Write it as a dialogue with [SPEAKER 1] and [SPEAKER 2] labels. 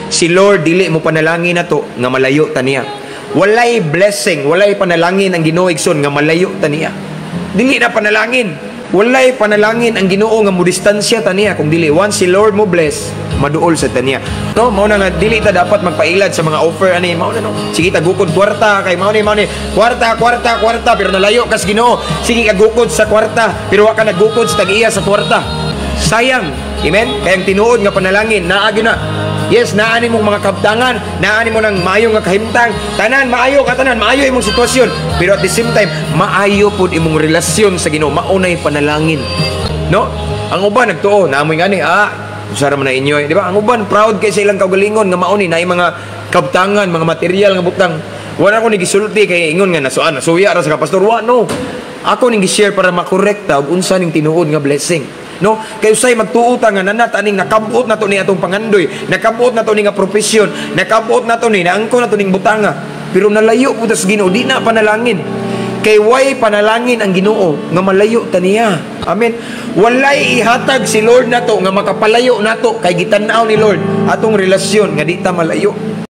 [SPEAKER 1] Si Lord dili mo panalangin nato nga malayo ta niya. Walay blessing, walay panalangin ang Ginoo, igsoon, nga malayo ta niya. Dili na panalangin. Walay panalangin ang Ginoo nga mo distansya ta niya kung dili once si Lord mo bless, maduol sa ta niya. No, mao na nga dili ta dapat magpailad sa mga offer ani, mao na, no. Sige ta gukod kwarta kay mao ni, mao ni kwarta, kwarta, kwarta, pero nalayo kas Ginoo. Sige ka gukod sa kwarta pero wa ka nagukod sa tag-iya sa kwarta. Sayang. Amen? Kaya ang tinuod nga panalangin, naa gyud na. Yes, naa nimo mga kabtangan, naa nimo ng maayo nga kahimtang, tanan maayo ka tanan, maayo imong sitwasyon, pero at the same time, maayo pud imong relasyon sa Ginoo, maunay panalangin. No? Ang uban nagtuo, naamoy ngani, usara man na inyo, eh, di ba? Ang uban proud kay sa ilang kaugalingon nga mauni na mga kabtangan, mga material nga butang. Wala ko ni gisulti kay ingon nga nasuan, nasuya ra sa pastor. Wa, no. Ako ning gi-share para makorekta og unsa ning tinuod nga blessing. No? Kay usay magtuo ta nga nanat aning nakabot na to ni atong pangandoy, nakabot na to ni nga profesyon, nakabot na to ni naangko na to ning butanga. Pero nalayo po ta sa Ginoo, di na panalangin. Kay way panalangin ang Ginoo nga malayo ta niya. Amen. Walay ihatag si Lord nato nga makapalayo nato kay gitan-aw ni Lord atong relasyon nga di ta malayo.